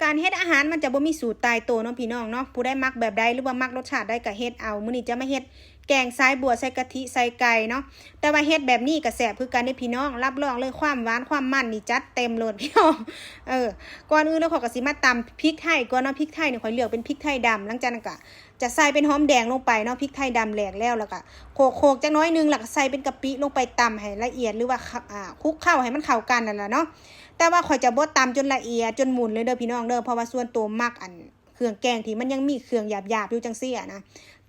ການເຮັດອາຫານມັນຈະບໍ່ມີສູດຕາຍໂຕເນາະພີ່ນ້ອງເນາະ, ຜູ້ໃດມັກແບບໃດ ຫຼືວ່າມັກລົດຊາດໃດກໍເຮັດເອົາ. ມື້ນີ້ຈະມາເຮັດແກງສາຍບົວໃສ່ກະທິໃສ່ໄກ່ເນາະ, ແຕ່ວ່າເຮັດແບບນີ້ກໍແຊບຄືກັນເດ້ພີ່ນ້ອງ, ຮັບຮອງເລີຍຄວາມຫວານຄວາມມັນນີ້ຈັດເຕັມໂລດພີ່ນ້ອງ. ເອີ ກ່ອນອື່ນເລີຍຂ້ອຍກໍຊິມາຕຳພິກໄທກ່ອນເນາະ, ພິກໄທນີ້ຂ້ອຍເລືອກເປັນພິກໄທດຳ, ຫຼັງຈາກນັ້ນກໍຈະໃສ່ເປັນຫອມແດງລົງໄປເນາະ, ພິກໄທດຳແຫຼກແລ້ວ ແລ້ວກໍໂຂກໆຈັກໜ້ອຍໜຶ່ງ ແລ້ວກໍໃສ່ເປັນກະປິລົງໄປ ຕຳໃຫ້ລະອຽດ ຫຼືວ່າ ຄ- ອ່າ ຄຸກເຂົ້າໃຫ້ມັນເຂົ້າກັນນັ້ນລະເນາະ. ແຕ່ວ່າຂ້ອຍຈະບໍ່ຕຳຈົນລະອຽດ ຈົນໝຸ່ນເລີຍເດີພີ່ນ້ອງເດີ, ເພາະວ່າສ່ວນໂຕມັກອັນເຄື່ອງແກງທີ່ມັນຍັງມີເຄື່ອງຫຍາບໆຢູ່ຈັ່ງຊີ້ອະນະ.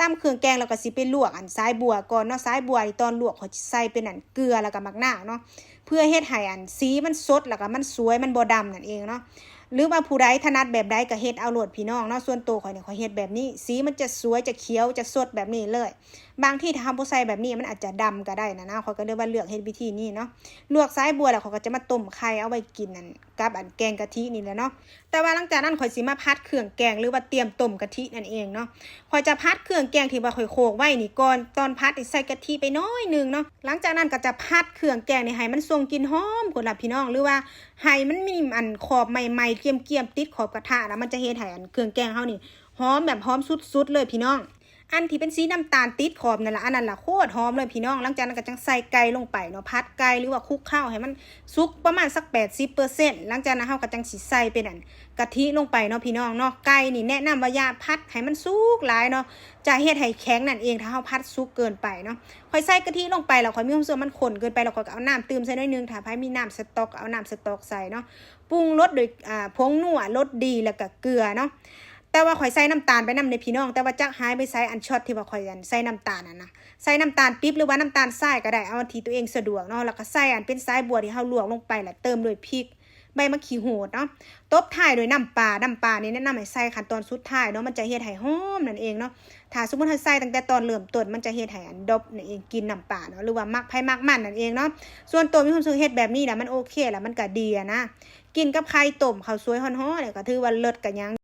ຕຳເຄື່ອງແກງແລ້ວກໍຊິໄປລວກອັນສາຍບົວກ່ອນເນາະ, ສາຍບົວນີ້ຕອນລວກຂ້ອຍຊິໃສ່ເປັນອັນເກືອ ແລ້ວກໍໝາກນາວເນາະ, ເພື່ອເຮັດໃຫ້ອັນສີມັນສົດ ແລ້ວກໍມັນສວຍ ມັນບໍ່ດຳນັ້ນເອງເນາະ. ຫຼືວ່າຜູ້ໃດຖະໜັດແບບໃດກໍເຮັດເອົາໂລດພີ່ນ້ອງເນາະ, ສ່ວນໂຕຂ້ອຍນີ້ຂ້ອຍເຮັດແບບນີ້ ສີມັນຈະສວຍ ຈະຂຽວ ຈະສົດແບບນີ້ເລີຍ. ບາງທີຖ້າເຮົາບໍ່ໃສ່ແບບນີ້ມັນອາດຈະດຳກໍໄດ້ນະນະ, ຂ້ອຍກໍເລີຍວ່າເລືອກເຮັດວິທີນີ້ເນາະ. ລວກສາຍບົວແລ້ວຂ້ອຍກໍຈະມາຕົ້ມໄຂ່ເອົາໄວ້ກິນນັ້ນ ກັບອັນແກງກະທິນີ້ແຫຼະເນາະ. ແຕ່ວ່າຫຼັງຈາກນັ້ນຂ້ອຍຊິມາຜັດເຄື່ອງແກງ ຫຼືວ່າຕຽມຕົ້ມກະທິນັ້ນເອງເນາະ. ຂ້ອຍຈະຜັດເຄື່ອງແກງທີ່ວ່າຂ້ອຍໂຂກໄວ້ນີ້ກ່ອນ, ຕອນຜັດນີ້ໃສ່ກະທິໄປໜ້ອຍໜຶ່ງເນາະ. ຫຼັງຈາກນັ້ນກໍຈະຜັດເຄື່ອງແກງນີ້ໃຫ້ມັນສົ່ງກິ່ນຫອມພຸ້ນລະພີ່ນ້ອງ, ຫຼືວ່າໃຫ້ມັນມີອັນຂອບໃໝ່ໆ ກຽມໆ ຕິດຂອບກະທະ, ແລ້ວມັນຈະເຮັດໃຫ້ອັນເຄື່ອງແກງເຮົານີ້ຫອມແບບຫອມສຸດໆເລີຍພີ່ນ້ອງ. ອັນທີ່ເປັນສີນ້ຳຕານຕິດຂອບນັ້ນລະ ອັນນັ້ນລະໂຄດຫອມເລີຍພີ່ນ້ອງ. ຫຼັງຈາກນັ້ນກໍຈັ່ງໃສ່ໄກ່ລົງໄປເນາະ, ຜັດໄກ່ ຫຼືວ່າຄຸກເຂົ້າໃຫ້ມັນສຸກປະມານສັກແປດສິບເປີເຊັນ. ຫຼັງຈາກນັ້ນເຮົາກໍຈັ່ງຊິໃສ່ເປັນອັນກະທິລົງໄປເນາະພີ່ນ້ອງເນາະ. ໄກ່ນີ້ແນະນຳວ່າຢ່າຜັດໃຫ້ມັນສຸກຫຼາຍເນາະ, ຈະເຮັດໃຫ້ແຂງນັ້ນເອງ ຖ້າເຮົາຜັດສຸກເກີນໄປເນາະ. ຂ້ອຍໃສ່ກະທິລົງໄປແລ້ວ ຂ້ອຍມີຄວາມຮູ້ສຶກວ່າມັນຂຸ້ນເກີນໄປ ແລ້ວຂ້ອຍກໍເອົານ້ຳຕື່ມໃສ່ໜ້ອຍໜຶ່ງ, ຖ້າໃຜມີນ້ຳສະຕ໋ອກກໍເອົານ້ຳສະຕ໋ອກໃສ່ເນາະ. ປຸງລົດໂດຍ ອ່າ ຜົງນົວ ລົດດີ ແລ້ວກໍເກືອເນາະ. ແຕ່ວ່າຂ້ອຍໃສ່ນ້ຳຕານໄປນຳເດ້ພີ່ນ້ອງ, ແຕ່ວ່າຈັກຫາຍໄປໃສ ອັນຊັອດທີ່ວ່າຂ້ອຍອັນໃສ່ນ້ຳຕານຫັ້ນນະ. ໃສ່ນ້ຳຕານປີບ ຫຼືວ່ານ້ຳຕານຊາຍກໍໄດ້ ເອົາທີ່ຕົວເອງສະດວກເນາະ. ແລ້ວກໍໃສ່ອັນເປັນສາຍບົວທີ່ເຮົາລວກລົງໄປ ແລ້ວເຕີມດ້ວຍພິກ ໃບໝາກຂີ້ຫູດເນາະ, ຕົບທ້າຍດ້ວຍນ້ຳປາ. ນ້ຳປານີ້ແນະນຳໃຫ້ໃສ່ຂັ້ນຕອນສຸດທ້າຍເນາະ, ມັນຈະເຮັດໃຫ້ຫອມນັ້ນເອງເນາະ. ຖ້າສົມມຸດເຮົາໃສ່ຕັ້ງແຕ່ຕອນເລີ່ມຕົ້ນ ມັນຈະເຮັດໃຫ້ອັນດອບນັ້ນເອງ ກິ່ນນ້ຳປາເນາະ, ຫຼືວ່າມັກໃຜມັກມັນນັ້ນເອງເນາະ. ສ່ວນຕົວມີຄວາມຮູ້ສຶກເຮັດແບບນີ້ລະມັນໂອເຄລະ ມັນກະດີອະນະ. ກິນກັບໄຂ່ຕົ້ມ ເຂົ້າສວຍຮ້ອນໆ ນີ້ກໍຖືວ່າເລີດກະຍັງ